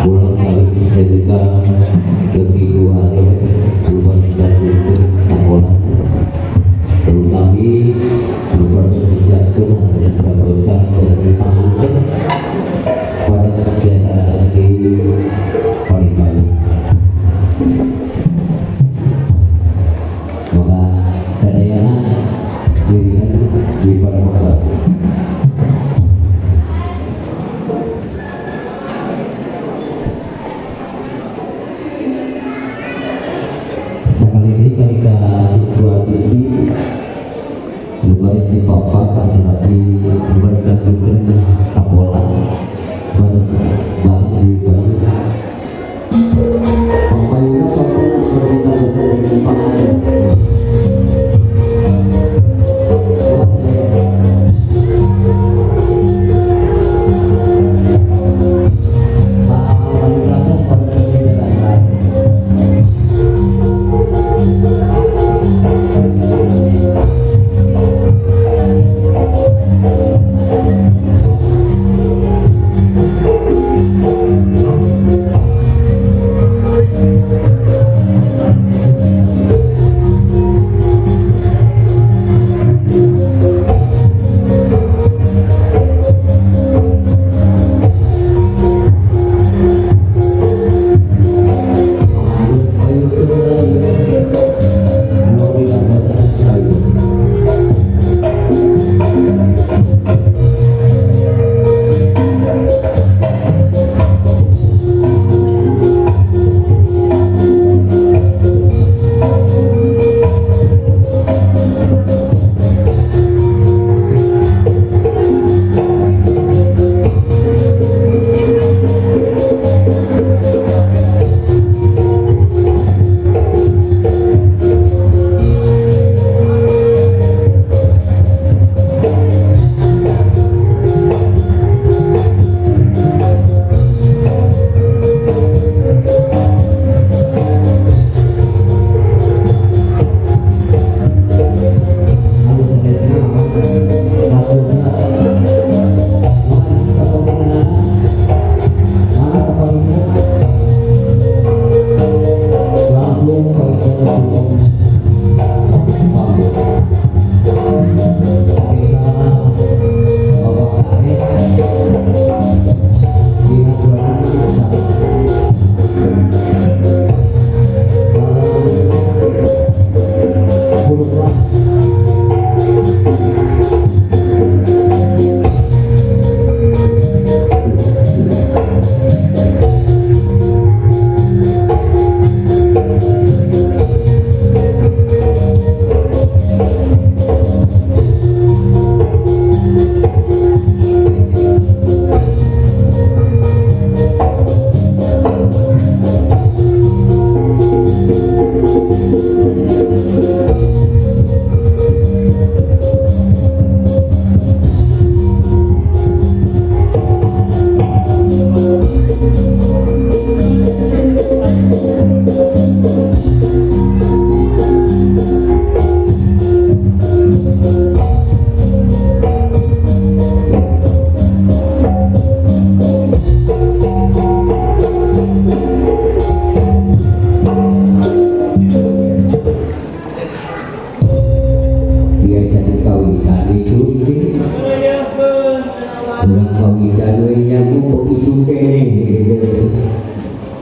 Ulang kali SMK Negeri 2 Leles Luar dan sekolah terutama luar disediakan dan besar dari pangan pada biasa ada di paling baik. Maka sadayana dirikan di pada waktu. Sekali ini ketika siswa-siswi lugaris di papak tetapi lugaris lanjutkan sekolah baris baris di bayu payuna pampunan berminta besar dengan pangan.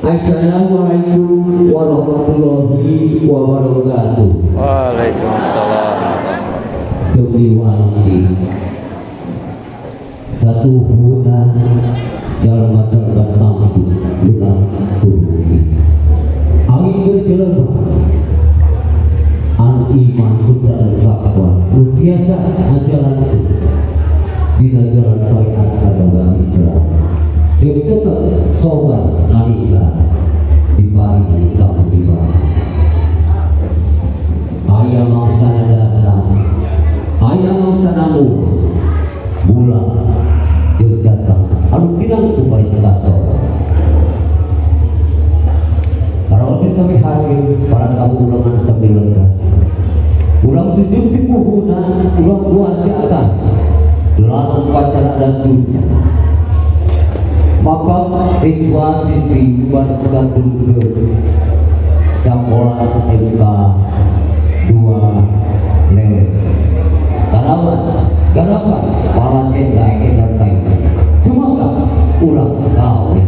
Assalamualaikum warahmatullahi wabarakatuh. Waalaikumsalam. Demi wali satu bulan jalma terbenam bulan turuti angin berjelma anu iman kuda takwa nu biasa ajaran dina jalan syariat agama Islam jeung tetep sobar nalika diparingi kamusibah. Aya mangsana datang, aya mangsana mula jeung datang anu tinang tu baris kasor. Para wakil sami hadir, para tamu undangan sami lenggah. Ulang sujud di puhuna, ulang kuajakan dalam upacara dan dunia. Maka Siswa siswi warga dulur sekolah SMK 2 Leles Karawan Garapan Malasenda Entertainment. Semoga ulang tahun.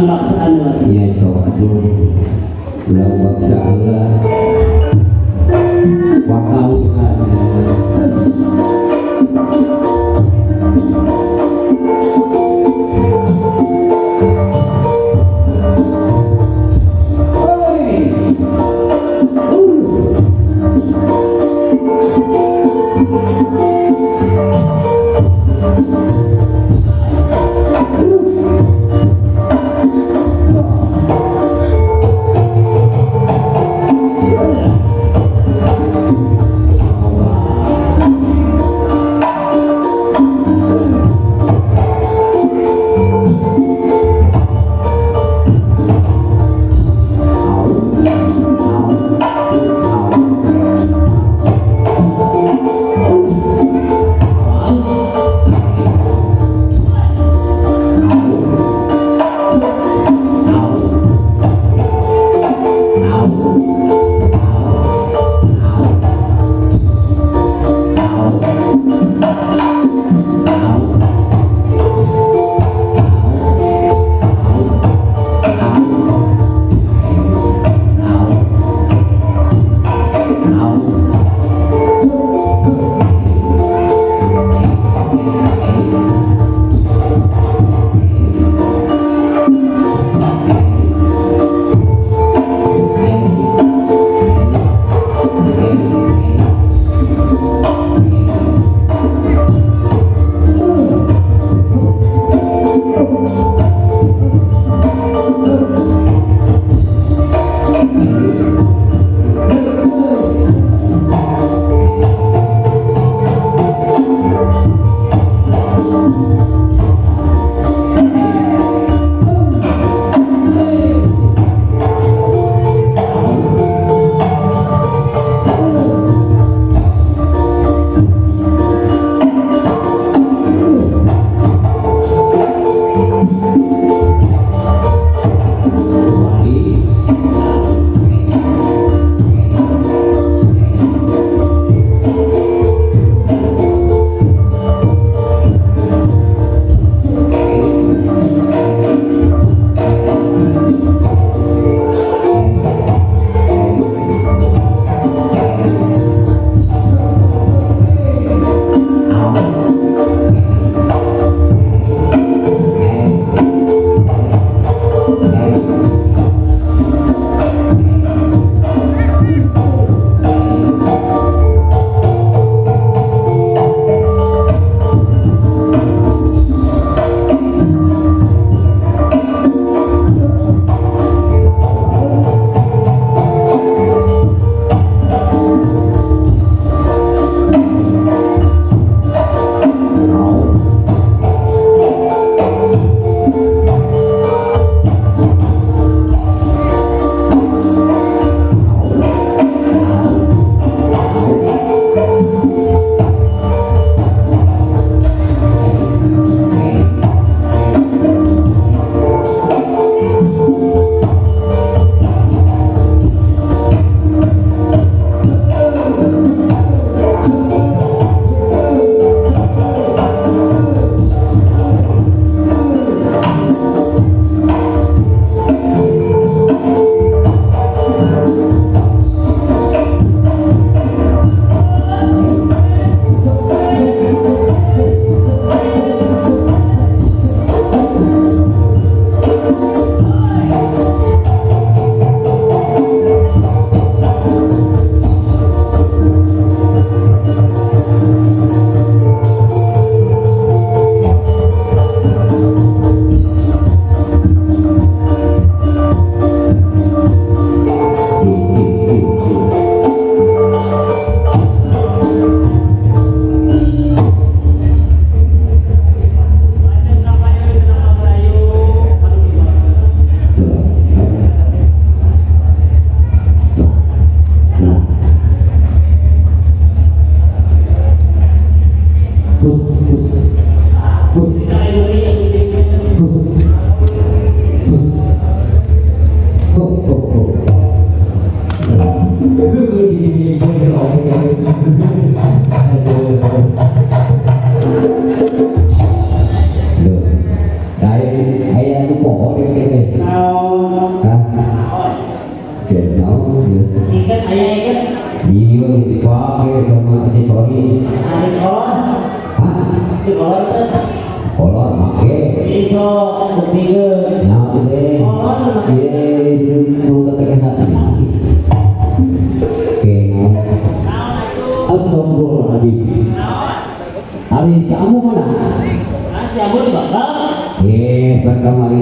Urang baksaan lah. Iya sok atuh. Urang baksa heula. Wakau.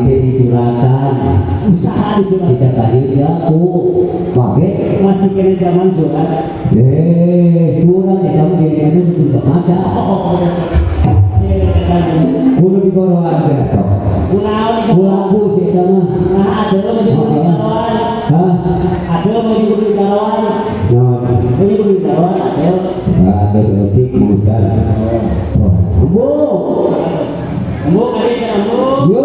teh disuratan. Usaha di surat. Kita tadi ya ku make. Masih kena zaman surat. Eh, surat ya kamu biasanya sudah maca. Oh, iya, iya. Kudu digoroan besok. Kunaon di Lagu sih eta mah. Nah, ada mau jadi garoan. Hah? Ada mau jadi garoan. Naon? Ini kudu garoan ada. Nah, ada seperti Ustaz. Oh, Bu. Ambu kali ambu. Yo.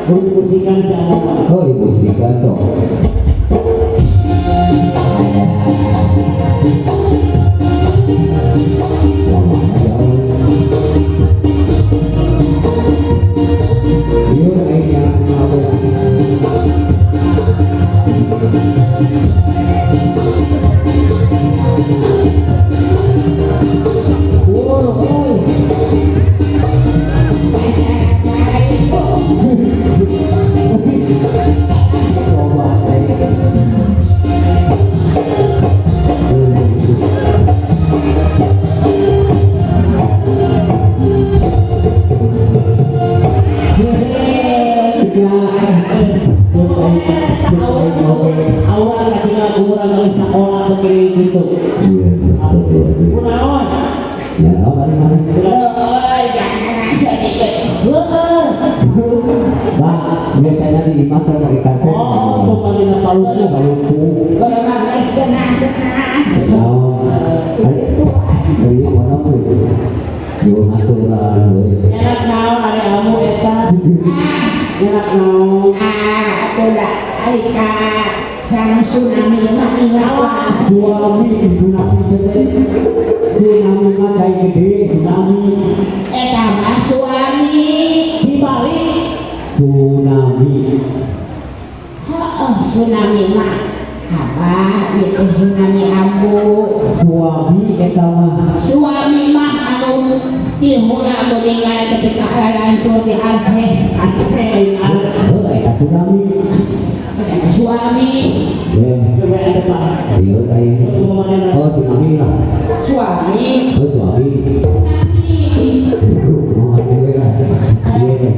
Kudu dibersihkan si ambu. Oh, dibersihkan toh. Yo, aing mau. Oh, oi. Coba, Awal ketika kurang dari sekolah ke gitu. Iya, betul. Kunaon? Ya, mari mari. Oh, jangan rasa dikit. Heeh. Bah, biasanya di imah kan pakai karpet. Oh, bukan dina paluku. Paluku. Kalau magas kena-kena. Oh, ari mana we? Yo ngaturan we. Nyanak naon ari amu eta? Nyanak naon? Ah, atuh ari ka sang tsunami mah ingawa. Suami tsunami teh. Tsunami mah cai gede, tsunami. Eta mah suami. Dibalik Tsunami. Heeh, tsunami mah. Apa itu tsunami ambu? Suami eta mah. Suami mah anu dihura meninggal ketika hancur di Aceh. Aceh Heuh, eta tsunami. Eta suami, Eh, coba ada Pak. ieu lain. Oh, tsunami lah. Suami. Oh, suami. Tsunami. Mau we lah. Iya.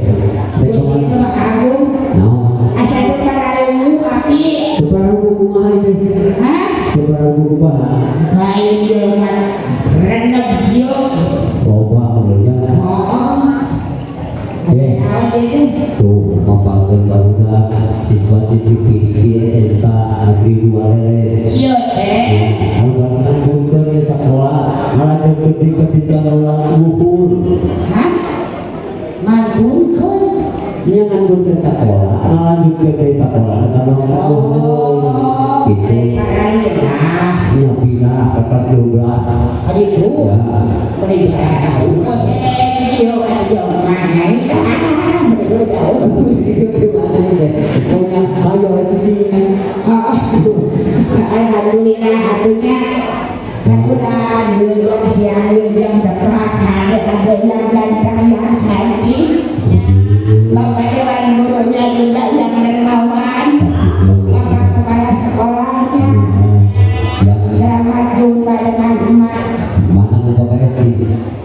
Gusti mah agung. Naon? Asa itu kararungu api. Keparunggu kumaha itu? Hah? Keparunggu kumaha? Lain jelema renep kieu. Loba benernya. Oh. Eh. Naon ieu teh? Tuh, ngapalkeun barudak siswa siswi di SMK Negeri 2 Leles. Ieu teh. Anu nganggunkeun ieu sakola, ngalanjutkeun di ke jenjang luhur. Hah? Nganggunkeun? Nya nganggunkeun sakola, ngalanjutkeun deui sakola ka luhur. Oh, Gitu. Nah, Nya pindah ke kelas 12. tadi itu. Ya. Beri jauh. Kok saya video aja mana ini? Ah, beri jauh. Gimana ini? Pokoknya ayo itu cing. Ah, alhamdulillah atunya sakuran wilujeng siang wilujeng tepat ada yang ganteng yang cantik. Bapak Dewan gurunya juga yang dermawan, Bapak kepala sekolahnya. Selamat jumpa dengan emak. Mana ke KPS di?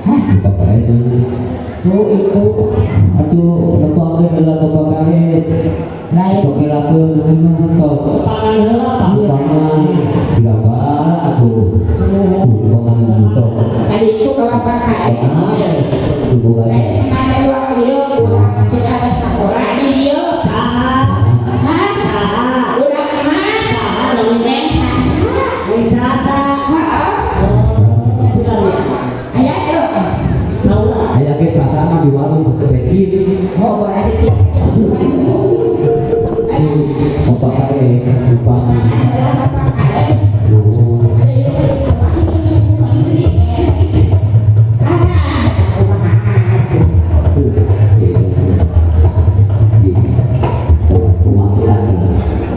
Hah? Di KPS mana? Tuh itu. Atuh nepangkeun heula ke KPS. Lain. Sok gerakeun mah sok. Pangan heula Pak. Pangan gambar atuh. Sumbangan sok. Tadi itu ke Bapak KS. Hubungan. Lain mana ruang dia kurang cek ada sekolah di dia. Saha? Hah? Saha? Udah emak. Saha? Neng Sasa. Neng Sasa. Heeh. Oh, Aya tuh. Saula. Aya ge sasana di warung satu pecin. Oh, berarti Bapak KS upama. Bapak KS. Nuhun.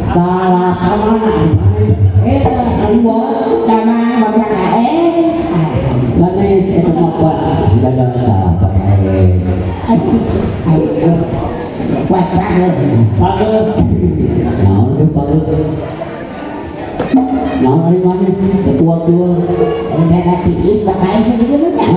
Salah kamana eta keluar Nama Bapak KS. lane eta mah dadah Pak KS. Aduh, kuat banget. Pagel. Naon teh pagel? Naon ari maneh ketua-tua? Udah tiis Bapak KS itu udah.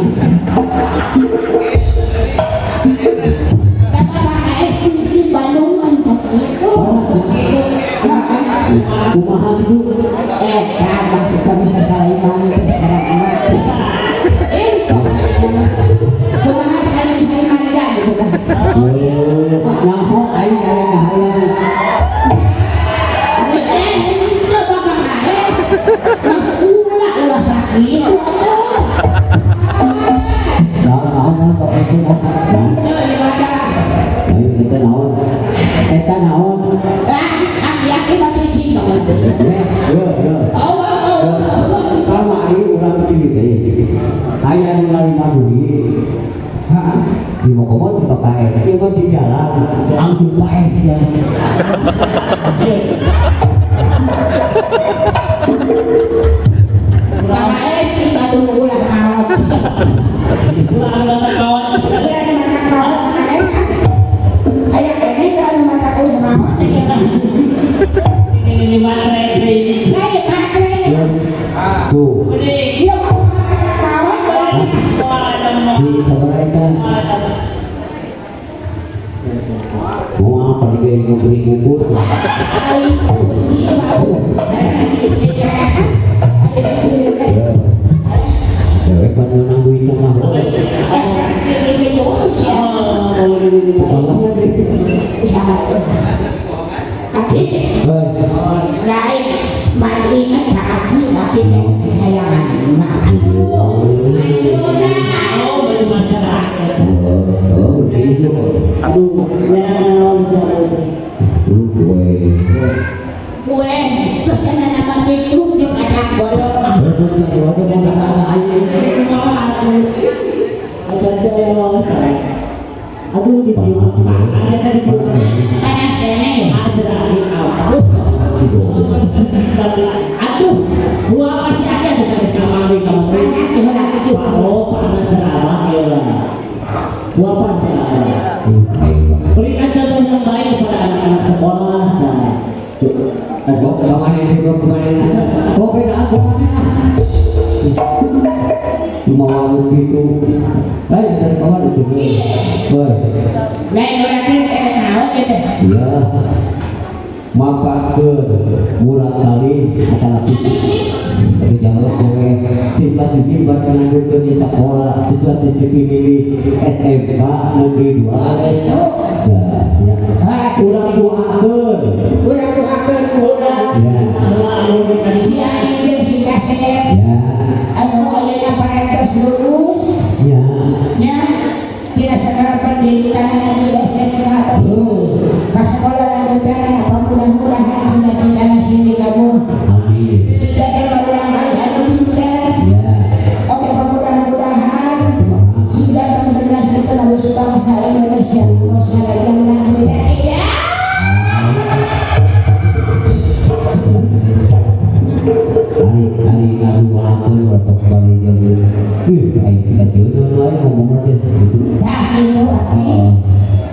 di jalan langsung paeh ya. Paeh sih batu ulah maot. Ulah anu mata kawat. Ulah anu mata kawat paeh. Aya keneh teh anu mata ulah maot. Ini matre deui. Lain matre. Tuh. Gede. Ieu mah mata kawat. Di sabaraha eta? Mau apa nih kayak ngukur-ngukur? Cewek kan menang duit mah. Aduh, Gue pesanan apa itu jeung kacang bolong. Aduh, gitu. Panas deh. Aduh, gua pasti ada sampai sama nih kamu. Panas heula kitu. Oh, panas serawat ya lah. Gua apa sih? Berikan contoh yang baik kepada anak-anak sekolah. Nah, Kok beda aku cuma walu gitu. Lain dari kawan itu. Woi. Lain urang teh naon ieu teh? Iya. Manfaatkeun murah kali atanapi. Tapi jangan kowe siswa siswi bakal lanjutkeun di sekolah, siswa siswi milih SMK Negeri 2. Ya, ya. Urang doakeun. Urang doakeun urang. Ya. Si aing jeung si kasep. Ya. Anu ayeuna parantos lulus. Ya. Nya tina segala pendidikan di SMK ka sekolah lanjutan apa mudah-mudahan cita-citana sing dikabul. Amin. Sejak berulang kali anu pinter. Ya. Oke, mudah-mudahan sing datang generasi penerus bangsa Indonesia masyarakat yang akhirat. Hari ngaduakeun waktu balik jeung ih aing dikasih wae ngomong teh gitu. Tah kitu atuh.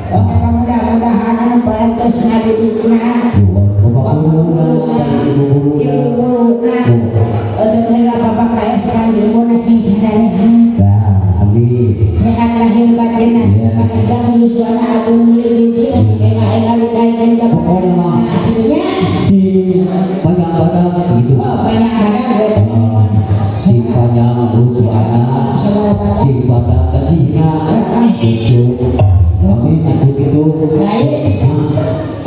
Oke, mudah-mudahan anu parantos ngadidikna Bapak guru, ibu guru, ibu guruna untuk heula Bapak KS kan ilmuna sing sadaya. Nah, amin. Sehat lahir batin nasib panjang yuswana agung milih sing engal-engal dan jaga. Pokoknya mah Akhirnya si panjang badan gitu. Oh, banyak badan Si panjang yuswana, si badan kecilnya gitu. Amin itu gitu. Lain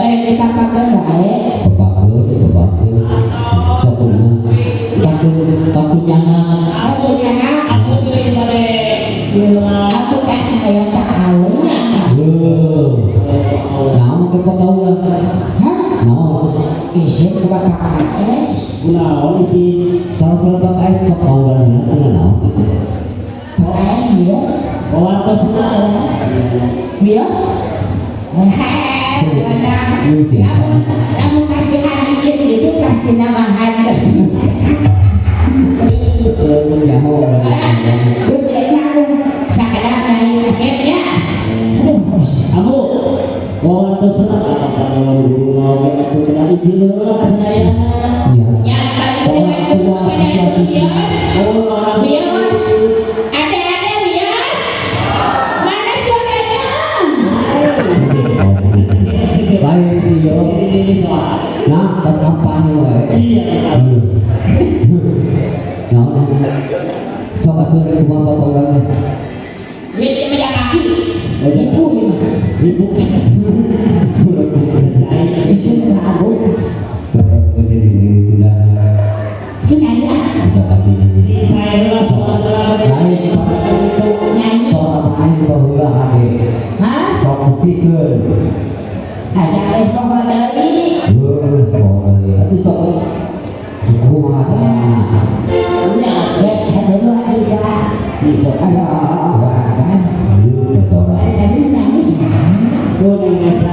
eh dipapakeun wae. Papakeun, papakeun. Satuna. Takut takut nyana. Aku nyana, Aku pilih pada aku kasih hayang ka kaula. Heuh. Naon ke pataulan? Hah? Naon? Isin ku Bapak KS. Kunaon sih? Kalau bapak aing pataulan kana naon? Pak KS bios. Wawantos Bios. Heh, kamu kasihan dikit gitu pasti namahan. Terus ya aku sakadar nyai resepnya. Aduh, Abu, wawantos apa kalau guru mau aku kena izin dulu ke Senayan. Ya paling penting kepada itu bios. Oh, Bios, ada-ada bios. Mana suaranya? Lain sih yo. Nah, tas kampanye wae. Iya. Naon? Sok atuh rek kumaha bapak urang teh. Dia meja kaki. Ibu ya mah. Ibu. Isin ragu. Berdiri tidak Itu nyanyi ah. bisa kaki. Saya lah soal Lain Nyanyi. soal main baheula hade. Hah? Sok buktikeun. Asa geus poho deui. Heuh, sok deui. Atuh sok kumaha carana? Ya sadeu aya. Bisa. Aduh, Aduh, sora. Tadi nyanyi sih. Nesa.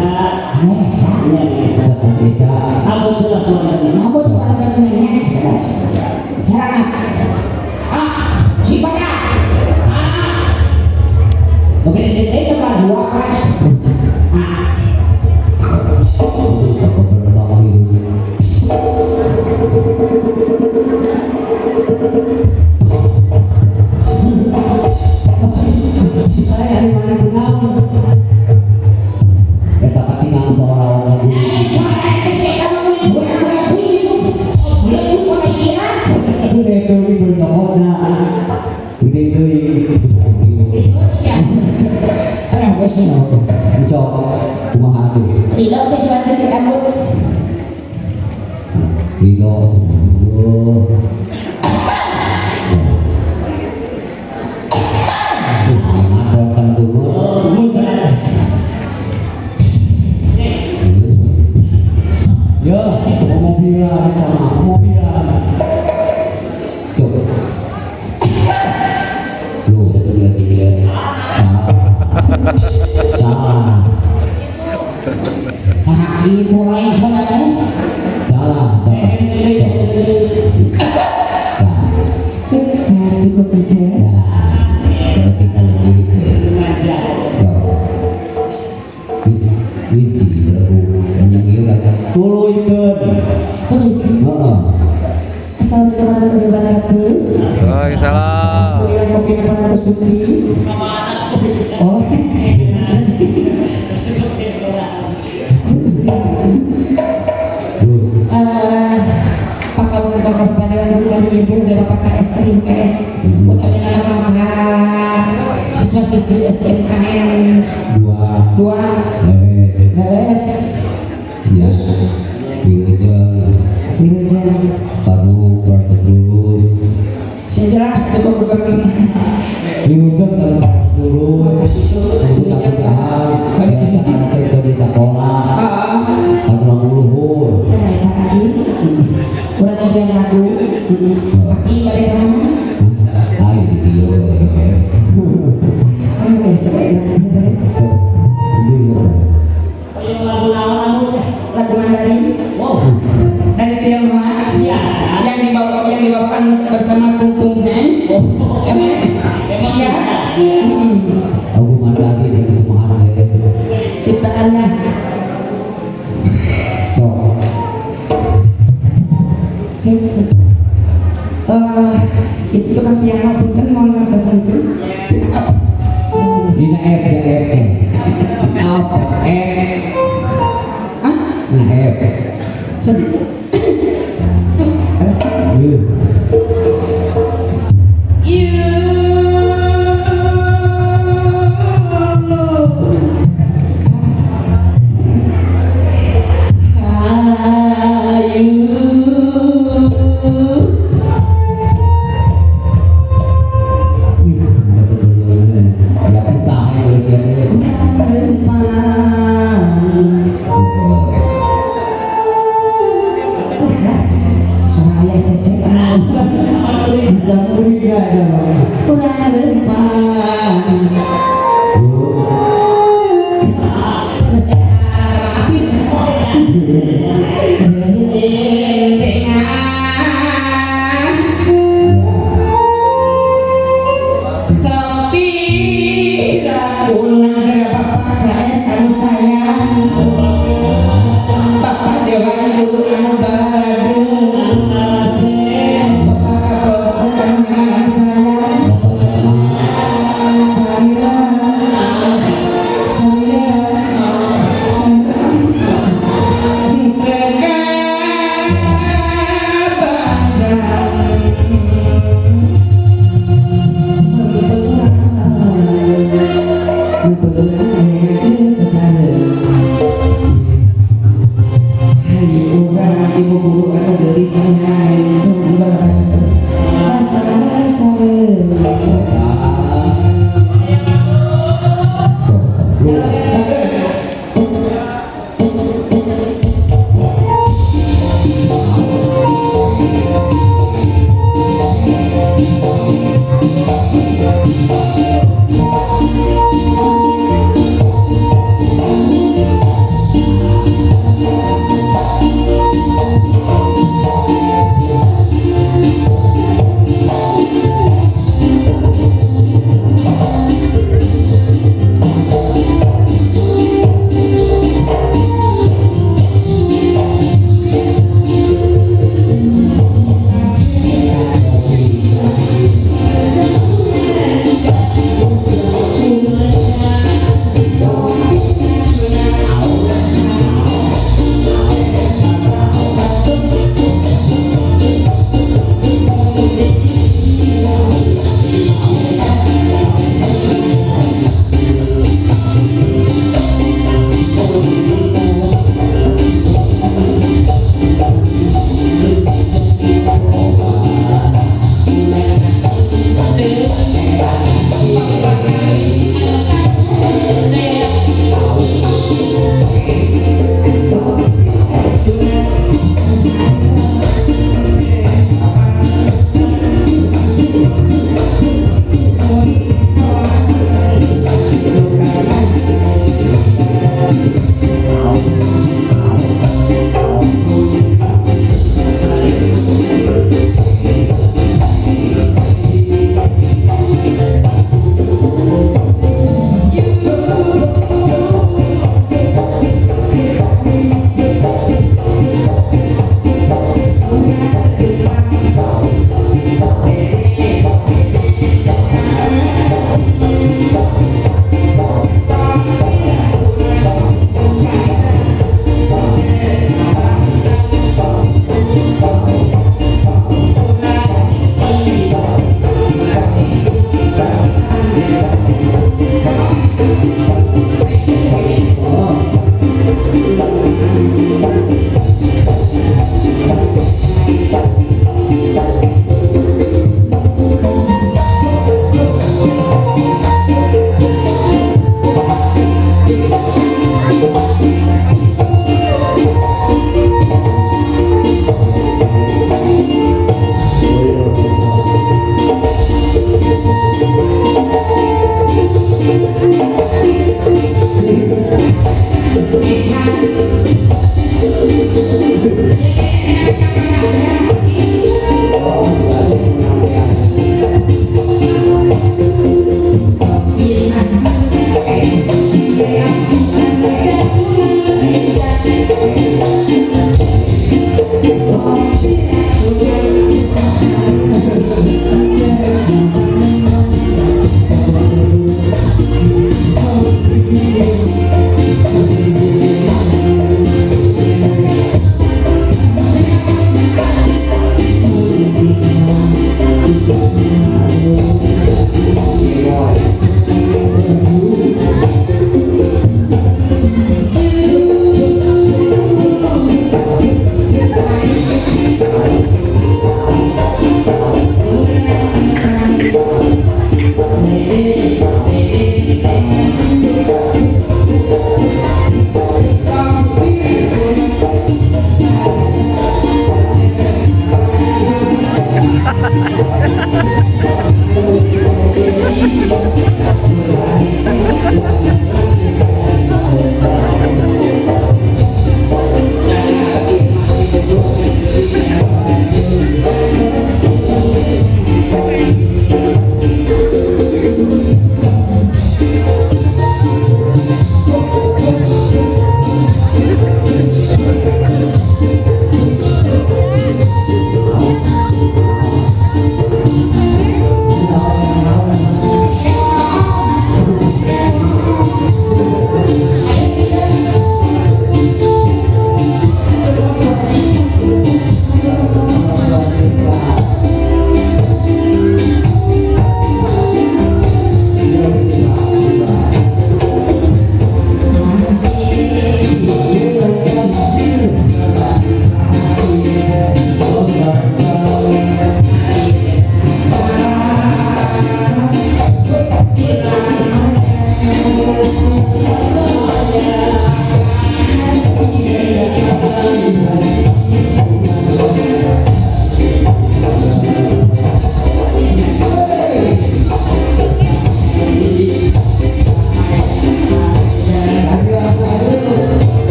Nesa. Iya, Nesa. Nesa. Aku pula suaranya. Namun suara nanya sekedar. Cara ah, Cipada. Ah. Oke, ini tempat dua keras. Ah, Pertama itu. Saya hari mana kunaon? Eta katingang seorang eh, suara itu sih kamu buat-buat itu. Oh, belum kok sia. Gede deui bernyokotna. Gede deui. Itu sia. Alah, geus sih. Bisa kumaha tuh? Tidak teh suara di rambut. Lilo. Oh. Kan dulu. Oh, muncrat. Ya, mobilan eta mah, mobilan. Coba. Loh, Satu, dua, tiga. salah. Salah. Nah, itu lain suara teh. Salah, salah. Nah, Cek satu dua tiga. nah. Kalau kita lebih Sengaja. Wih, banyak ieu kan. Tuluykeun. Terus, Heeh. Assalamualaikum warahmatullahi wabarakatuh. Waalaikumsalam. Alhamdulillah kopi para Sukri. Oh, terus Pak Kabupaten Bandung dari Ibu dan Bapak KS Ibu KS utamina kakak siswa-siswi SMKN Dua. 2 Eh, Leles ya. Wilujeng, Wilujeng Baru batas lurus. Sing jelas cukup beberapa Wilujeng kalau batas lurus. Untuk tahan, biasa anak itu di sekolah. Ah, Kalau luhur. nah, eta lagi kurang nyian lagu Aki balik kemana? Ayo di dia. Ayo besok ya. Yang lagu naon lagu teh? Lagu Mandarin Wow, dari Tionghoa biasa. yang dibawakan bersama Tung Tung Seng. Oh, emang Siap. biasa. Aku mandari dari kumaha teh. Ciptaannya Sok. Cek, cek. Itu tukang piano punten mau ngertosan itu. Tidak apa. Dina F ya F. Apa F? Ah, Nah F. sedih. Iya. Ayu. Ya kita ya. Tempat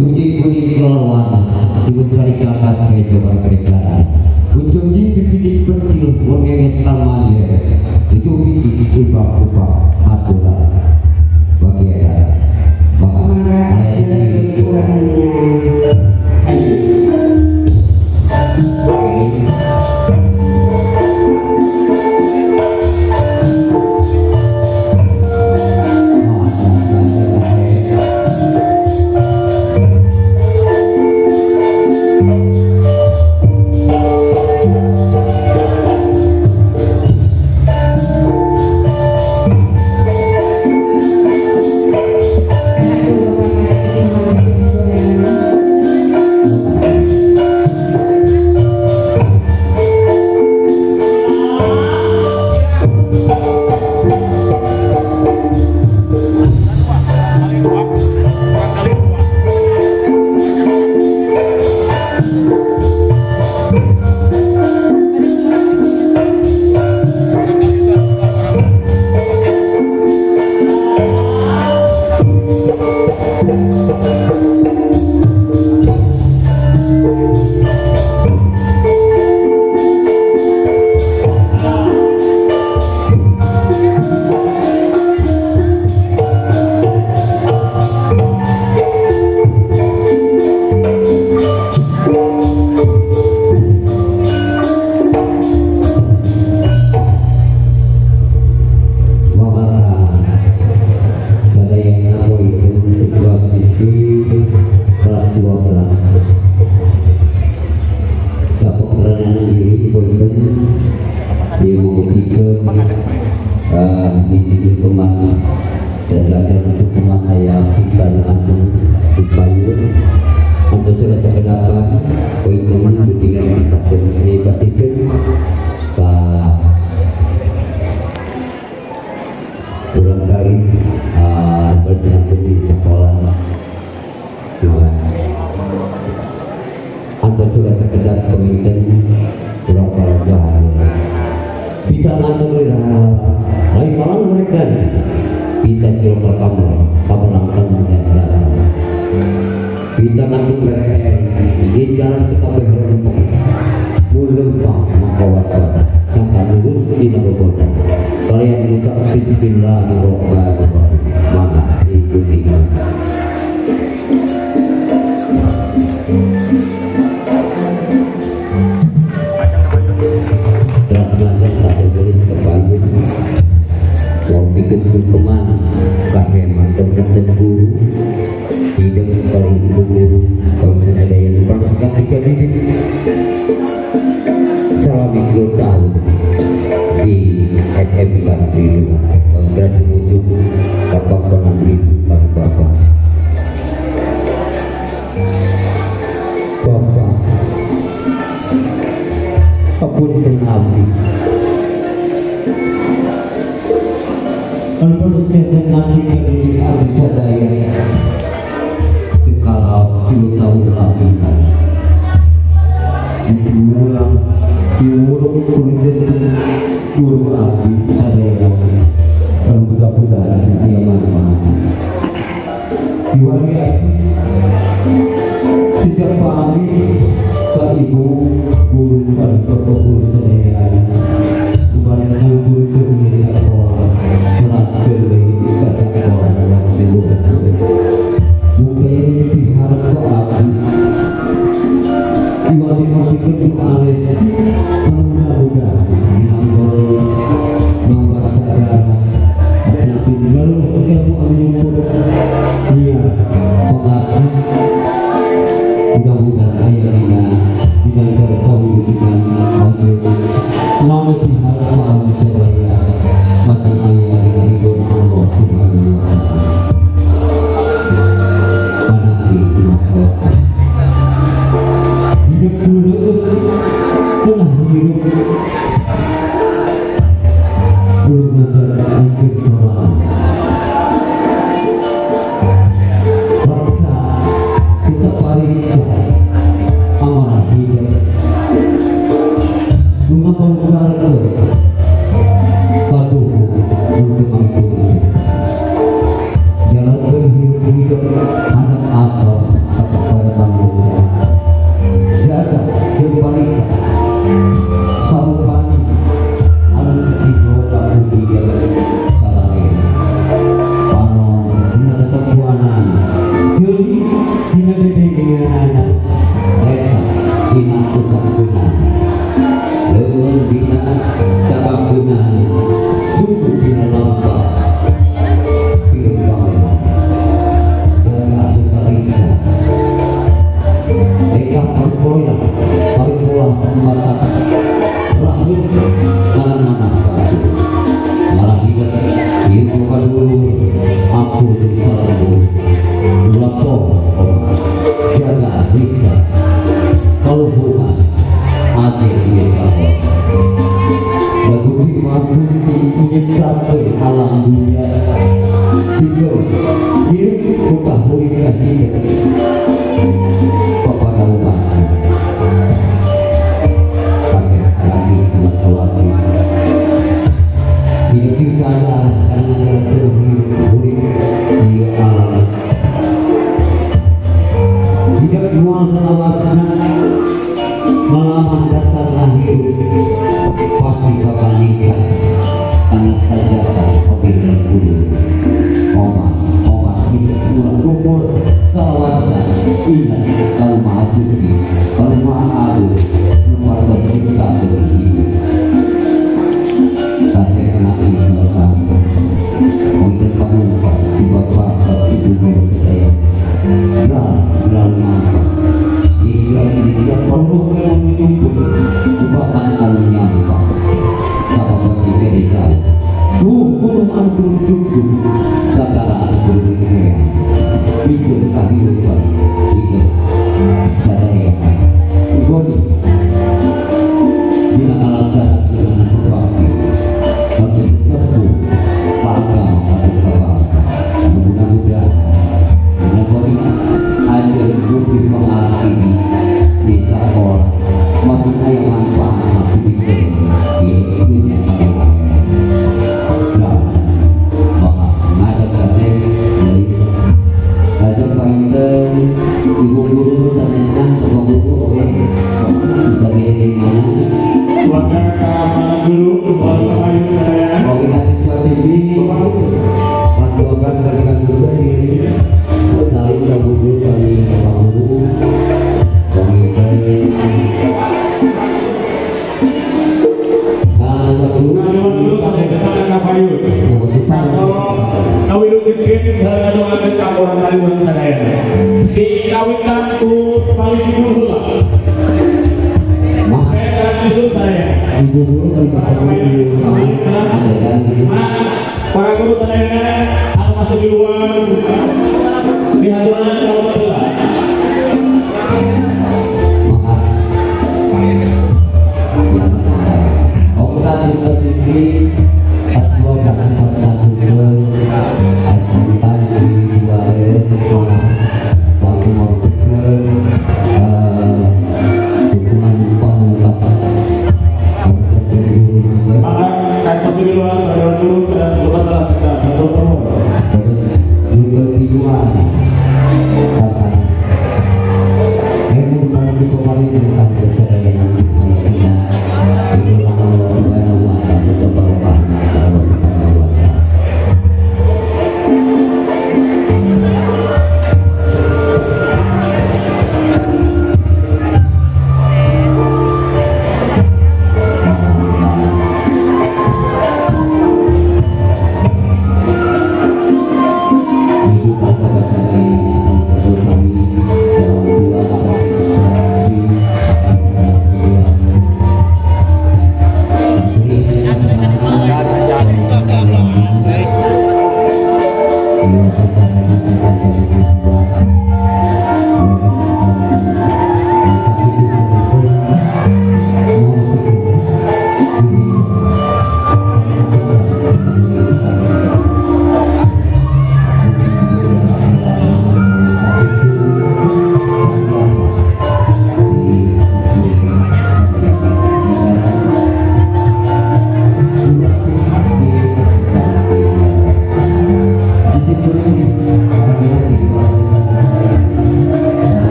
Cuci kuning kelorwana, sibut cari kakas hejo berkedaran. Ujung pipidik pentil mengenges tamannya. Tujuh biji ibak ubak hatura. Bagian Semoga hasil suaranya. Kelas 12. Di dan acara hukuman ayah kita dengan dipayun untuk sudah sekedapan poin tinggal disahkan dipastikan Pak kurang kali bersenang di sekolah. Anda sudah sekedar pemimpin kurang para jahat kita ngantung lain malam mereka kita siapa kamu kamu langkah menjaga kita ngantung mereka di jalan kita berhenti mulempang maka waspada sangka lurus di nabogoda kalian mengucap bismillahirrahmanirrahim maka ikuti. Terus belajar bahasa Inggris ke payun bikin hukuman kaheman tercatat guru tidak kali ibu guru kalau ada yang pernah tiga didik selama 3 tahun di SMK itu kongres wujud bapak konan ibu bapak bapak apunten abdi nanti didik abdi sadaya kalau 10 tahun lagi Diulang diuruk kudu guru abdi sadaya. Kalau mudah-mudahan sing aya manfaat. Diwari abdi sejak pagi ke ibu guru pada bapak guru sadaya. Kembali nganggur ke sekolah, terakhir di sekolah ibu. Mungkin diharap ke abdi. Iwati masih kedua alis mudah-mudahan nganggur membaca nanti lalu ilmu anu iya pengabdi mudah-mudahan aya dina dina berkawujudan oge naon diharap abdi sadaya masih aya dina ridho Allah Subhanahu wa taala. Panaki masyarakat hidup dulu tengah hidup belum ngajar ikut sorangan bangsa kita pariksa amanah hidup ngabongkarkeun kaduhu nu teu mampu jalankeun hidup hidup anak asal kepada manusia jaga jeung pariksa sarupani anu ketiga ka dia salahna panon dina tetempuanan jeli dina dedegeanana eta dina ucapeunana leuweung dina cabakeunana suku dina lomba hidup bangun jaga pariksa Eka paripurna paripurna mata rahim mana-mana malah hidup hidup dulu aku selalu lapor jaga rika kaluhuran ate ieu kabeh. Gusti Maha Suci nyiptakeun alam dunia pikeun hirup ku kahuripan hidup kepada umat. Kasih lagi laki hidup di sadar karena hidup urip di alam hidup moal selawasna malaman datang lahir pasti bakal nikah anak tajaka oge kudu omat omat hidup ulah umur selawasna ingat kalau maha suci kalau maha agung keluarga kita hidup kasih nabi kami untuk kamu di bapak ibu guru saya belang belang jika tidak perlu menyumput bahkan alunya pak kata bagi tuh gunung anu cukup segala anu pikir kehidupan hidup sadaya goni dina alasan dengan berbakti bagi sepuh agama atau bangsa mudah-mudahan negeri ajar bukti pengerti di sekolah maksud saya manfaat pikir di dunia dari panginten ibu guru sadayana bapak guru oke bisa di mana. Keluarga para guru soal sadayana. Oke siswa TV kelas 12 kali guru ini saling bapak guru kali bapak guru panginten nah bapak guru. Nah, dulu sampai datang ka payun. Kawilujengkeun sareng ngadoakeun ka urang kaliwat sadayana. Dikawitan ku paling ibu heula. Mah Saya kelas nyusun sadayana. Ibu guru kali bapak guru ada kan. Nah, para guru sadayana anu masih di luar dihaturan kalau heula. Maaf yang Okta Siswa TV kelas 12 41 Tentang di dua sekolah waktu merupakan dukungan.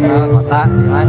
Kota, Mas.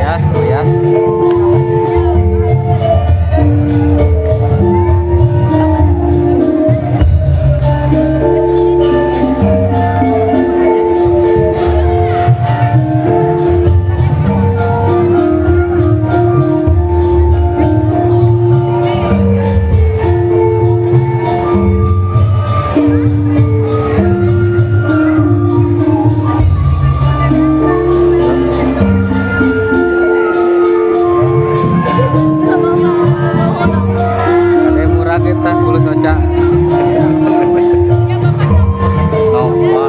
Ya, ya. Ada murah kita bulus oca. Nova.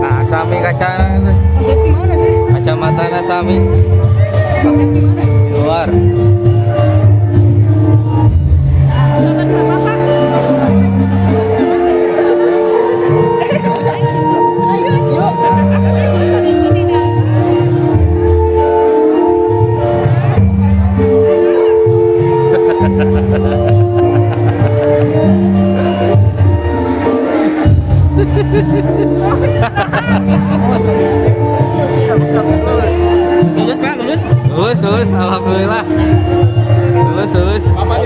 Nah, sami kaca kacamatana sami di luar. Lulus, Pak, lulus. Lulus, lulus, alhamdulillah. Lulus, lulus. Bapak